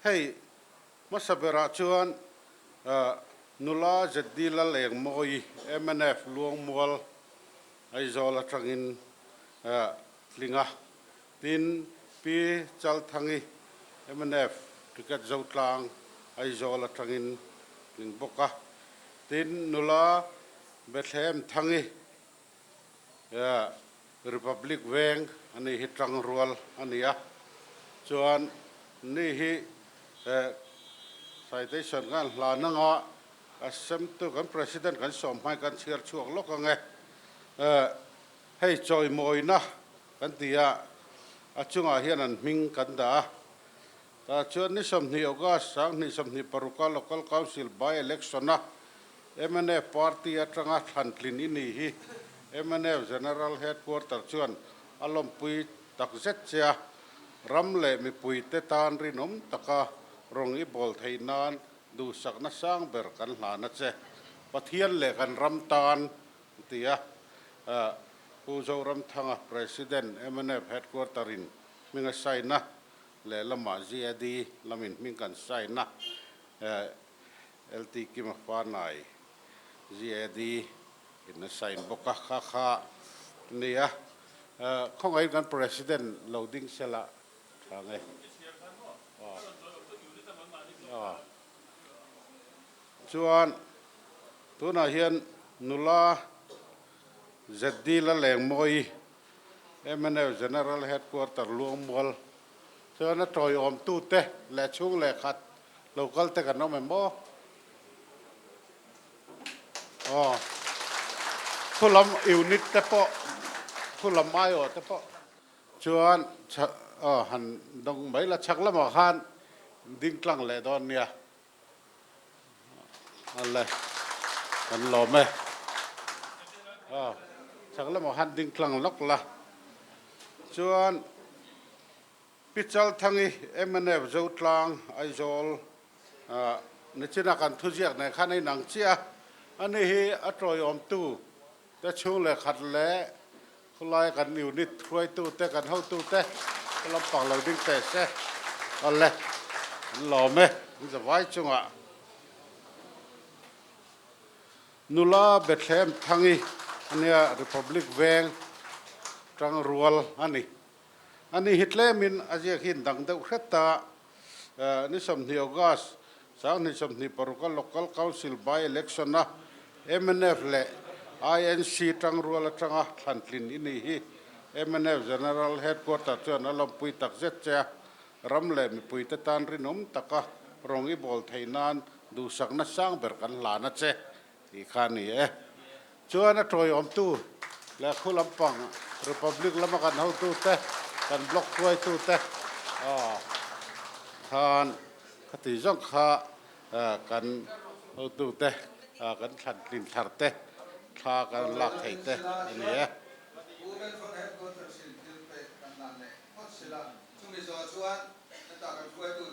Hei hmasa berah chuan nula ZD Lalengmawi, mnf Luangmual, Aizawl atangin tling a. Tin, Pi Chalthangi, mnf Ticket Zotlang, Aizawl atangin tling bawk a. Tin, nula Bethlehem Thangi, Republic Veng a nih hi tangrual a ni a. Chuan ni hi citation kan hlan anga a semtu kan President kan sawm hmain kan chhiar chhuak lawk ang e. Hei chawimawina kan ti a, a chungah hian an hming kan dah a. Tah chuan ni 20 August 2026 a Local Council by-election a mnf party atanga thlantlin i ni hi mnf General Headquarter chuan a lawmpui tak zet che a, ram leh mipuite tan rinawm taka rawng i bawl theih nan duhsakna sang ber kan hlan a che. Pathian leh kan ram tan ti a, Pu Zoramthanga President mnf Headquarter in hming a sign a, Lehlamah GAD lamin hming kan sign a, LT Kima Fanai GAD in a sign bawk a, kha kha a ni a. Khawngaihin kan President lo ding sela tha nge. Chuan tunah hian nula ZD Lalengmawi mnf General Headquarter Luangmual chuan a tawiawmtute leh chhung leh khat lo kal te kan awm em aw? Aw, thulam unit te pawh, thulam aiawh te pawh chuan aw han dawng mai la, chhak lamah khan ding tlang leh dawn nia. Ale kan lawm e. Aw chak lamah khan ding tlang lawk la. Chuan Pi Chalthangi mnf Zotlang Aizawl ah nichina kan thuziak nen khan a inang chiah a. Ani hi a tawiawmtu te chhung leh khat leh Khulai kan unit hruaitu te kan hotu te ka lampang lo ding teh se. Awle, an lawm e, an zavai chungah. Nula Bethlehem Thangi ania Republic Veng tangrual a ni. Ani hi tlemin a ziak hi in dang deuh hret a, ni 20 August 2026 a Local Council by-election a mnf leh INC tangrual atanga thlantlin i nih hi mnf General Headquarter chuan a lawmpui takzet che a, ram leh mipuite tan rinawm taka rawng i bawl theih nan duhsakna sang ber kan hlan a che tih kha a ni e. Chuan a tawiawmtu leh khu lampang Republic lama kan hotute, kan block hruaitute khan khati zawng kha kan hotute kan thlan tlin thar te, thla kan lak theih te a ni e. Chumi zawh chuan heta kan hruaitu.